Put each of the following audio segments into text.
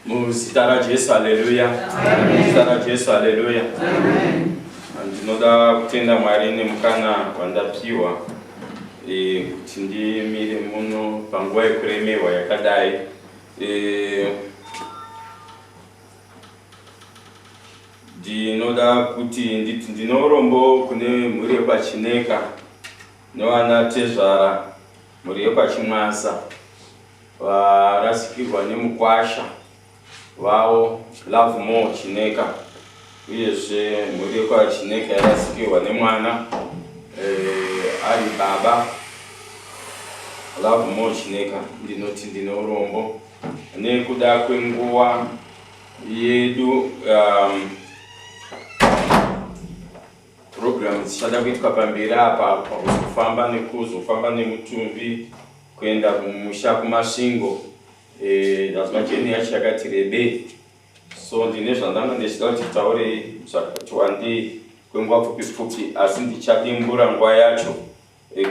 Muzita raJesu, haleluya. Muzita raJesu, haleluya. Ndinoda kutenda Mwari nemukana wandapiwa eh, kuti ndimire muno panguva yekuremerwa yakadai. Eh, ndinoda kuti nditi ndine urombo kune mhuri yekwaChineka nevana tezvara, mhuri yekwaChimwasa varasikirwa nemukwasha vavo Lovemore Chineka, uyezve mhuri yekwaChineka yarasikirwa nemwana ari baba Lovemore Chineka. Ndinoti ndine urombo nekuda kwenguva yedu. Program dzichada kuitwa pamberi apa pakuzofamba nekuzofamba nemutumbi kuenda kumusha kuMasvingo, zvazva journey yacho yakati rebei, so ndine zvandanga ndichida kuti taurei zvakati wandei kwenguva pfupi pfupi, asi ndichadimbura nguva yacho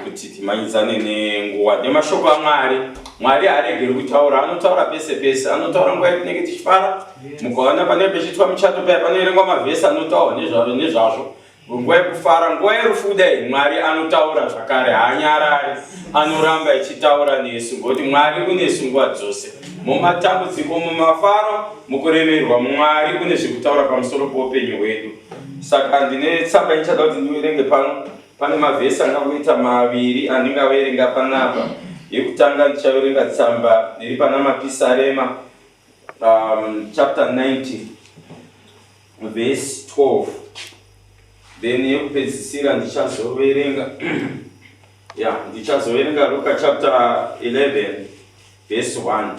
kuti timhanyidzane nenguva nemashoko aMwari. Mwari haaregeri kutaura, anotaura pese pese. Anotaura nguva yatinenge tichifara. Mukaona panenge pechiitwa muchato paya, panoverengwa mavhesi anotaurwa nezvazvo. Nguva yekufara, nguva yerufu kudai, Mwari anotaura zvakare. Haanyarari, anoramba achitaura nesu, ngokuti Mwari unesu nguva dzose, mumatambudziko, mumafaro, mukuremerwa. Mwari une zvekutaura pamusoro poupenyu hwedu. Saka ndine tsamba ndichada kuti ndiverenge pano. Pane mavhesi angangoita maviri andingaverenga panapa. Yekutanga, ndichaverenga tsamba iri pana Mapisarema, chapter 90 verse 12. Then yekupedzisira ndichazoverenga, ya, ndichazoverenga Luka chapter 11 verse 1.